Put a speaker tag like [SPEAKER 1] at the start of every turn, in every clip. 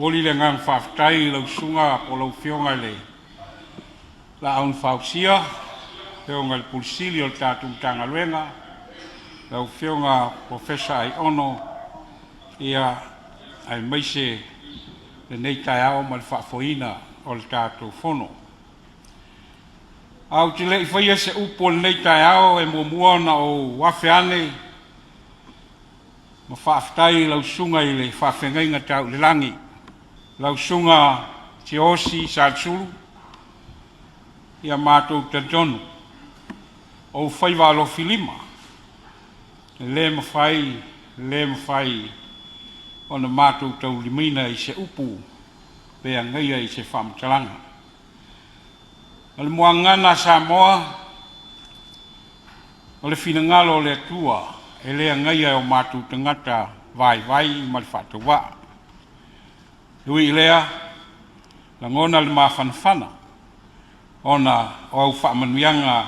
[SPEAKER 1] Momoli le agaga faafetai i lau Susuga po o lau Afioga i le Laau na Fausia, Afioga i le Pule Sili o le tatou Matagaluega, lau Afioga Professor Aiono, ia, aemaise lenei taeao ma le faafoeina o le tatou Fono. Ae ou te le i faia se upu o lenei taeao, e muamua ona ou afe ane ma faafetai i lau susuga i le faafeagaiga tau i le lagi, lau susuga Siaosi Salesulu. Ia matou talitonu, o ou faiva alofilima, e le mafai, le mafai ona matou taulimaina i se upu pe agaia i se faamatalaga. O le muagagana a Samoa, o le finagalo o le Atua e le agaia e o matou tagata vaivai ma le faatauvaa. E ui i lea, lagona le mafanafana ona o au faamanuiaga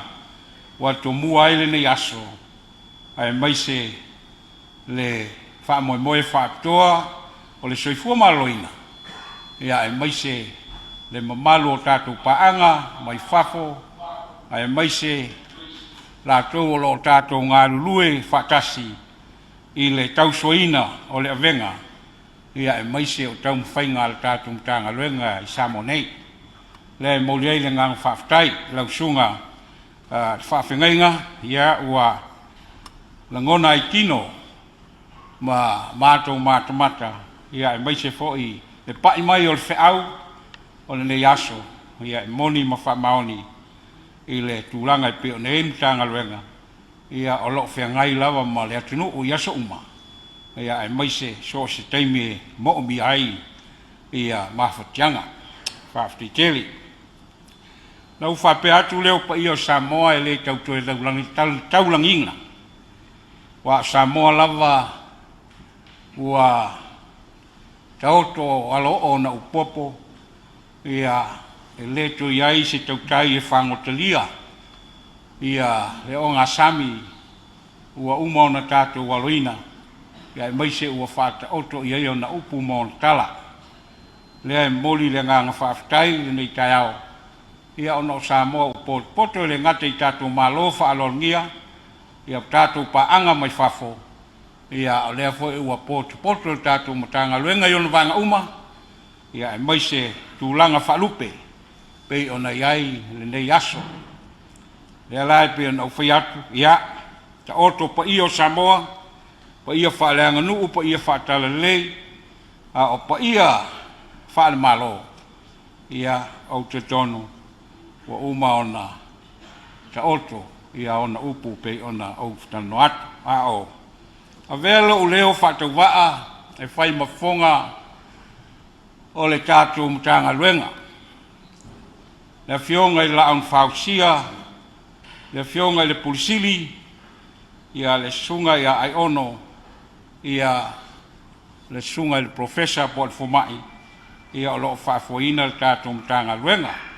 [SPEAKER 1] ua tomua ai lenei aso, aemaise le faamoemoe faapitoa o le soifua maloloina, ia aemaise le mamalu o tatou paaga mai fafo, aemaise latou o lo o tatou galulue faatasi i le tausoaina o le avega, ia aemaise o taumafaiga a le tatou Matagaluega i Samoa nei. Lea e momoli ai le agaga faafetai i lau susuga le faafeagaiga, ia ua lagona ai tino ma matou matamata, ia aemaise foi le pai mai o le feau o lenei aso, ia e moni ma faamaoni i le tulaga e pei ona i ai le Matagaluega, ia o lo o feagai lava ma le atunuu i aso uma, ia aemaise so o se taimi e moomia ai ia mafatiaga. Faafetai tele. Na ou faapea atu lea o paia o Samoa e le tau toe taulagiina, aua o Samoa lava ua taoto alaoo ona upopo, ia e le toe i ai se tautai e fagotalia ia le ogasami ua uma ona tatou aloina, ia aemaise ua faataoto i ai ona upu ma ona tala. Lea e momoli le agaga faafetai i lenei taeao, ia ona o Samoa ua potopoto e le gata i tatou Malo faaaloalogia, ia o tatou paaga mai fafo, ia o lea foi ua potopoto le tatou Matagaluega i ona vaega uma, ia aemaise tulaga faalupe pei ona i ai lenei aso. Lea la e pei ona ou fai atu, ia, taoto paia o Samoa, paia faaleaganuu, paia faatalalelei, a o paia faale-Malo, ia, ou te talitonu ua uma ona taoto ia ona upu pei ona ou talanoa atu. A o avea lou leo faatauvaa e fai ma fofoga o le tatou Matagaluega, le Afioga i le Laau na Fausia, le Afioga i le Pule Sili, ia le Susuga ia Aiono, ia le Susuga i le Polofesa po o le Fomai, ia o lo o faafoeina le tatou Matagaluega.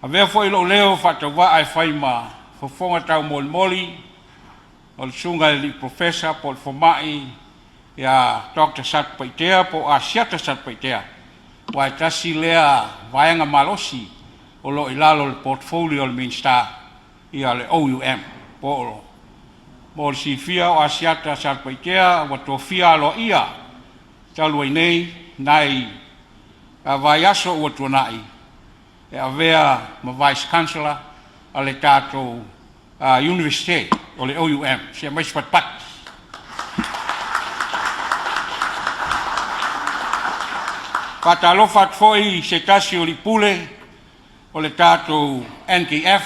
[SPEAKER 1] Avea foi lou leo faatauvaa e fai ma fofoga taumolimoli o le Susuga i le Polofesa po o le Fomai ia Dr. Satupaitea po o Asiata Satupaitea, aua e tasi lea vaega malosi o lo o i lalo o le portfolio a le Minisita, ia le OUM. Po o mo le silafia, o Asiata Satupaitea ua tofia aloaia talu ai nei nai vaiaso ua tuanai e avea ma Vice Chancellor a le tatou Iunivesite o le OUM. Se aumai se patupatu. Faatalofa atu foi i se tasi o lipule o le tatou NKF,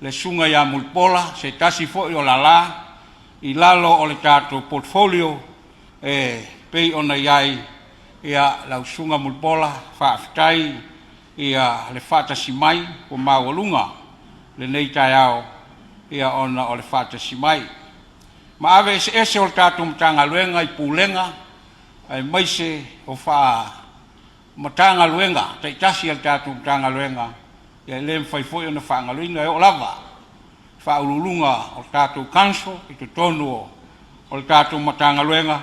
[SPEAKER 1] le Susuga ia Mulipola, se tasi foi o lala i lalo o le tatou portfolio e pei ona i ai ia lau Susuga Mulipola, faafetai ia le faatasi mai ua maualuga lenei taeao ia ona o le faatasi mai. Ma ave eseese o le tatou Matagaluega i Pulega aemaise o faa Matagaluega taitasi a le tatou Matagaluega, ia e le mafai foi ona faagaloina e oo lava i faauluuluga o le tatou Council i totonu o le tatou Matagaluega,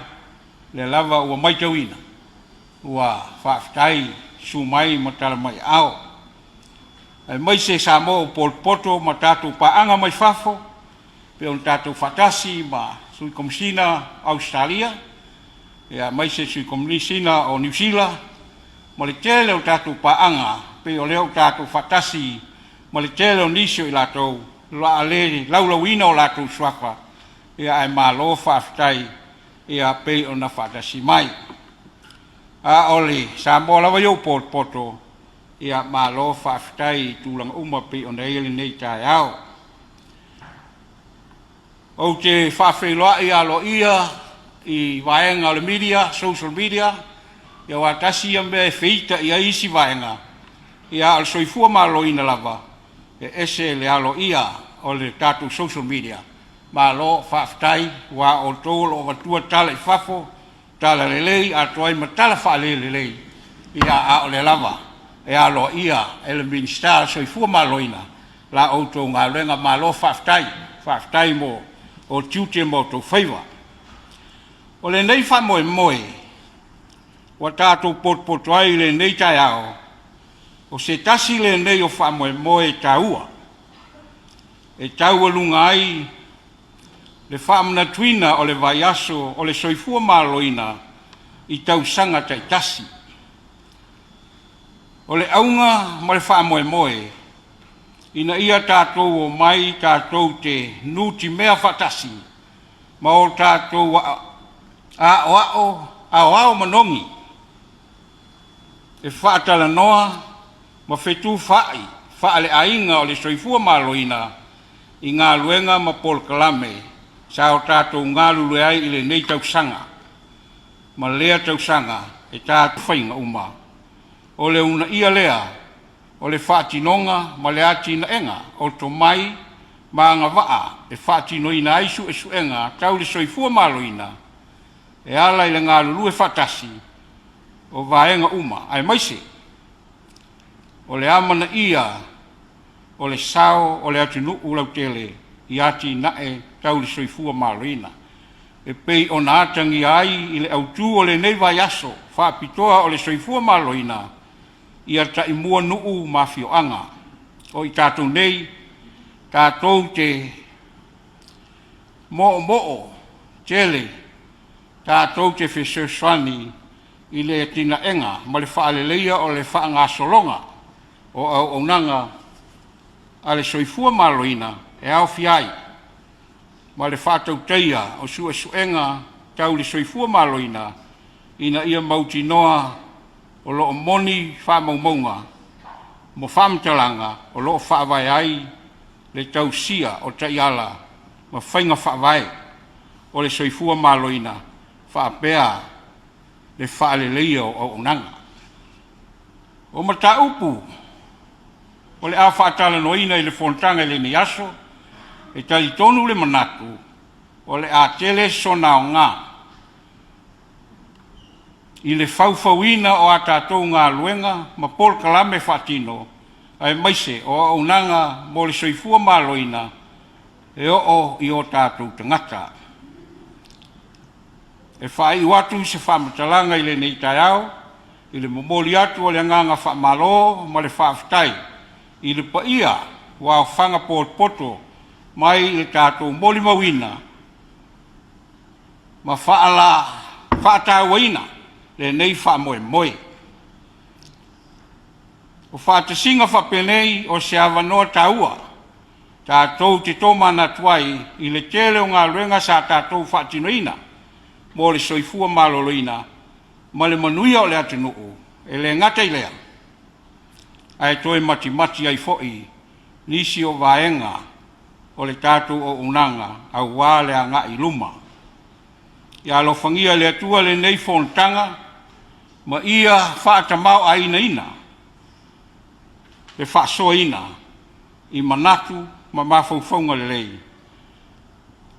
[SPEAKER 1] lea lava ua matauina. Ua faafetai susu mai ma tala mai aao. Aemaise Samoa ua potopoto ma tatou paaga mai fafo, pei ona tatou faatasi ma Sui Komesina o Ausetalia, aemaise Sui Komesina o Niu Sila, ma le tele o tatou paaga, pei o lea ua tatou faatasi ma le tele o nisi o i latou, o le a le laulauina o latou suafa, ae malo faafetai pei ona faatasi mai. A o le Samoa lava ia ua potopoto, ia malo faafetai i tulaga uma pei ona i ai lenei taeao. Ou te faafeiloai aloaia i vaega o le media, social media, ia aua tasi ia mea e feita i ai isi vaega, ia a o le soifua maloloina lava, e ese le aloaia o le tatou social media. Malo faafetai, aua o outou o lo o avatua tala i fafo, tala lelei atoa ai ma tala faale-lelei, ia a o lea lava e aloaia e le Minisita o le Soifua Maloloina la outou galuega. Malo faafetai, faafetai mo tiute ma outou faiva. O lenei faamoemoe ua tatou potopoto ai i lenei taeao, o se tasi lenei o faamoemoe taua e taualuga ai le faamanatuina o le vaiaso o le soifua maloloina i tausaga taitasi. O le auga ma le faamoemoe, ina ia tatou omai tatou te nutimea faatasi ma o tatou aoao aoao manogi e faatalanoa ma fetufaai faaleaiga o le soifua maloloina i galuega ma polokalame sa o tatou galulue ai i lenei tausaga ma lea tausaga e tatou faiga uma. O le uunaia lea o le faatinoga ma le atinaega o tomai ma agavaa e faatinoina ai suesuega tau le soifua maloloina e ala i le galulue faatasi o vaega uma, aemaise o le amanaia o le sao o le atunuu lautele i atinae tau le soifua maloloina, e pei ona atagia ai i le autu o lenei vaiaso faapitoa o le soifua maloloina, ia taimua nuu ma afioaga. O i tatou nei, tatou te moomoo tele, tatou te fesoasoani i le atinaega ma le faaleleia o le faagasologa o auaunaga a le soifua maloloina e aofia ai ma le faatautaia o suesuega tau le soifua maloloina ina ia mautinoa o lo o moni faamaumauga ma faamatalaga o lo o faavae ai le tausia o taiala ma faiga faavae o le soifua maloloina faapea le faaleleia o auaunaga. O mataupu o le a faatalanoaina i le fonotaga i lenei aso, e talitonu le manatu o le a tele sona aoga i le faufauina o a tatou galuega ma polokalame faatino, aemaise o auaunaga mo le soifua maloloina e oo i o tatou tagata. E faaiu atu se faamatalaga i lenei taeao i le momoli atu o le agaga faamalo ma le faafetai i le paia ua aofaga potopoto mai i le tatou molimauina ma faatauaina lenei faamoemoe. O faatasiga faapenei o se avanoa taua tatou te tomanatu ai i le tele o galuega sa tatou faatinoina mo le soifua maloloina ma le manuia o le atunuu, e le gata i lea, ae toe matimati ai foi nisi o vaega o le tatou auaunaga aua le agai i luma. Ia alofagia e le Atua lenei fonotaga ma ia faatamaoaigaina le faasoaina i manatu ma mafaufauga lelei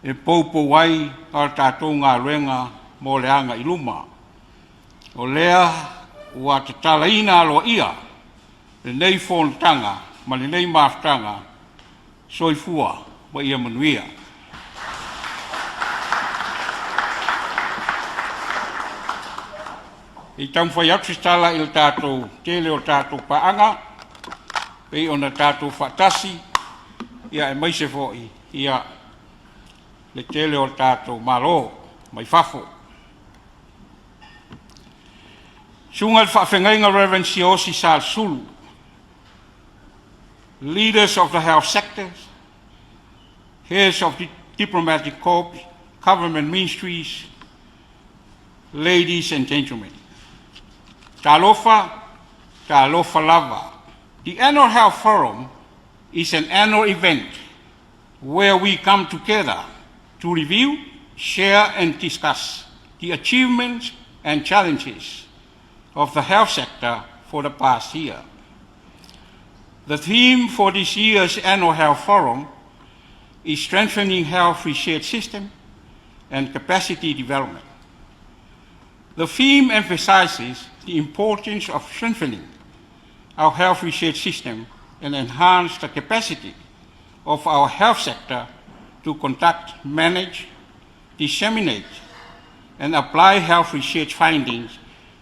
[SPEAKER 1] e poupou ai a tatou galuega mo le agai i luma. O lea ua tatalaina aloaia lenei fonotaga ma lenei mafutaga. Soifua ma ia manuia. I taumafai atu se tala i le tatou tele o tatou paaga, pei ona tatou faatasi, ia aemaise foi ia le tele o tatou Malo mai fafo. Susuga i le Faafeagaiga Reverend Siaosi Salesulu, leaders of the health sectors, heads of the diplomatic corps, government ministries, ladies and gentlemen. Talofa, talofa lava. The Annual Health Forum is an annual event where we come together to review, share and discuss the achievements and challenges of the health sector for the past year. The theme for this year's Annual Health Forum is Strengthening Health Research System and Capacity Development. The theme emphasizes the importance of strengthening our health research system and enhance the capacity of our health sector to conduct, manage, disseminate, and apply health research findings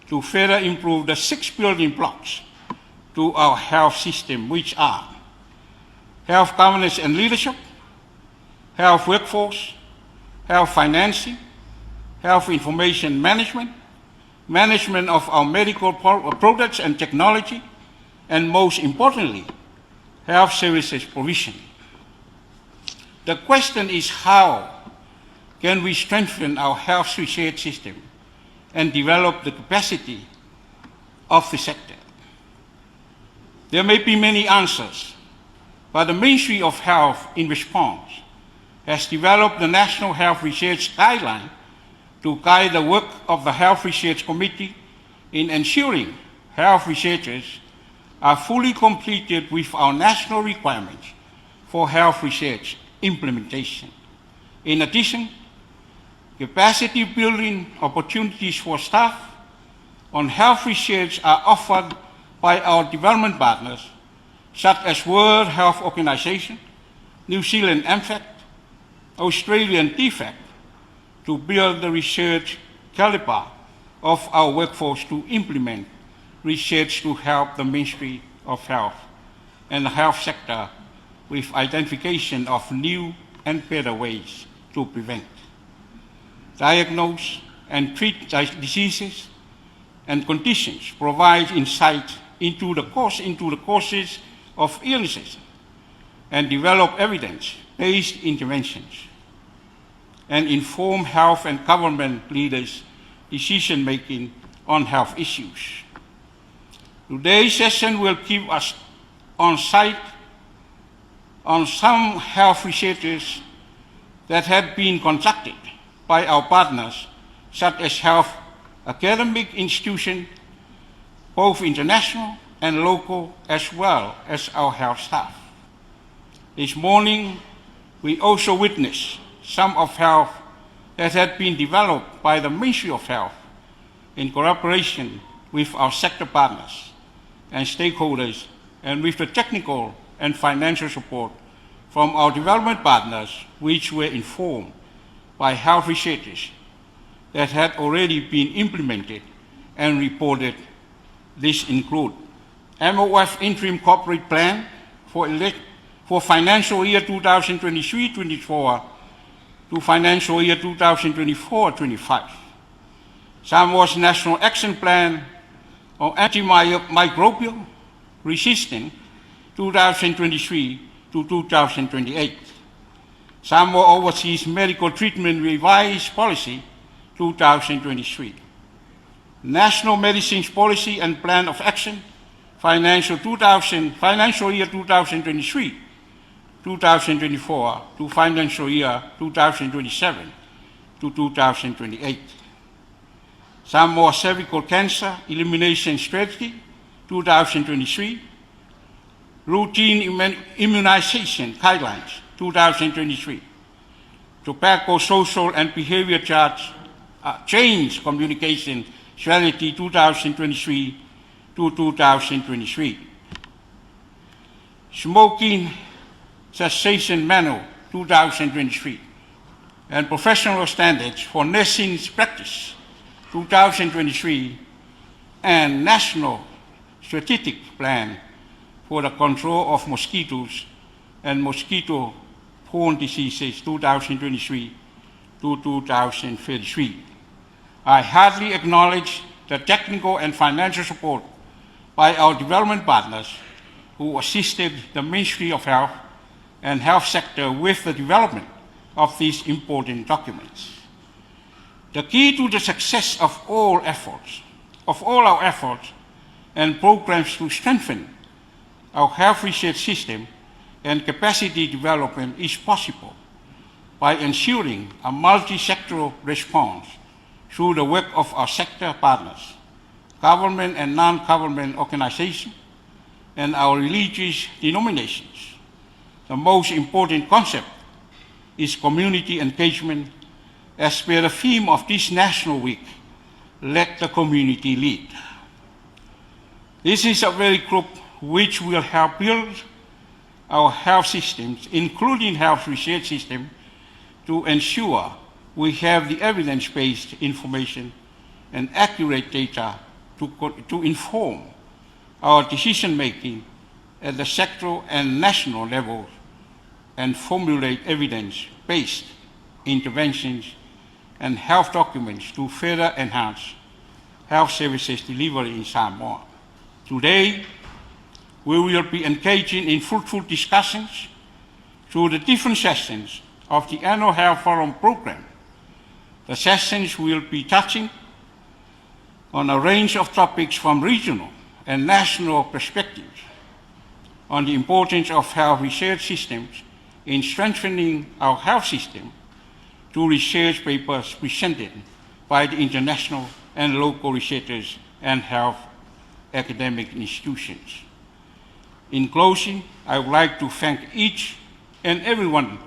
[SPEAKER 1] to further improve the 6 building blocks to our health system, which are health governance and leadership, health workforce, health financing, health information management, management of our medical products and technology, and most importantly, health services provision. The question is, how can we strengthen our health research system and develop the capacity of the sector? There may be many answers, but the Ministry of Health, in response, has developed the National Health Research Guideline to guide the work of the Health Research Committee in ensuring health researchers are fully completed with our national requirements for health research implementation. In addition, capacity building opportunities for staff on health research are offered by our development partners, such as World Health Organization, New Zealand MFAT, Australian DFAT, to build the research caliber of our workforce to implement research to help the Ministry of Health and the health sector with identification of new and better ways to prevent, diagnose, and treat diseases and conditions, provide insight into the causes of illnesses, and develop evidence-based interventions, and inform health and government leaders' decision-making on health issues. Today's session will give us on sight on some health researchers that have been conducted by our partners, such as health academic institutions, both international and local, as well as our health staff. This morning, we also witnessed some of health that had been developed by the Ministry of Health in cooperation with our sector partners and stakeholders, and with the technical and financial support from our development partners, which were informed by health researchers that had already been implemented and reported. This include MOF Interim Corporate Plan for financial year 2023-24 to financial year 2024-25. Samoa's National Action Plan on Antimicrobial Resistance 2023 to 2028. Samoa Overseas Medical Treatment Revised Policy 2023. National Medicines Policy and Plan of Action, financial year 2023, 2024 to financial year 2027 to 2028. Samoa Cervical Cancer Elimination Strategy 2023, Routine Immunization Guidelines 2023, Tobacco Social and Behavior Change Communication Strategy 2023 to 2023, Smoking Cessation Manual 2023, and Professional Standards for Nursing Practice 2023 and National Strategic Plan for the Control of Mosquitoes and Mosquito-Borne Diseases 2023 to 2033. I heartily acknowledge the technical and financial support by our development partners who assisted the Ministry of Health and health sector with the development of these important documents. The key to the success of all efforts, of all our efforts and programs to strengthen our health research system and capacity development is possible by ensuring a multi-sectoral response through the work of our sector partners, government and non-government organizations, and our religious denominations. The most important concept is community engagement. As per the theme of this National Week, let the community lead. This is a very group which will help build our health systems, including health research system, to ensure we have the evidence-based information and accurate data to inform our decision-making at the sectoral and national levels and formulate evidence-based interventions and health documents to further enhance health services delivery in Samoa. Today, we will be engaging in fruitful discussions through the different sessions of the Annual Health Forum program. The sessions will be touching on a range of topics from regional and national perspectives on the importance of health research systems in strengthening our health system to research papers presented by the international and local researchers and health academic institutions. In closing, I would like to thank each and everyone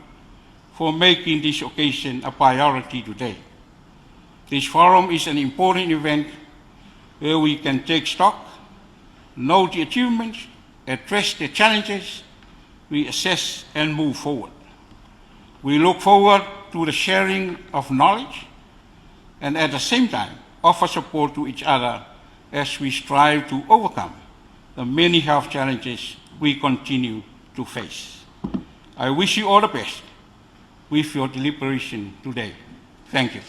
[SPEAKER 1] for making this occasion a priority today. This forum is an important event where we can take stock, note the achievements, address the challenges, we assess and move forward. We look forward to the sharing of knowledge and at the same time offer support to each other as we strive to overcome the many health challenges we continue to face. I wish you all the best with your deliberation today. Thank you.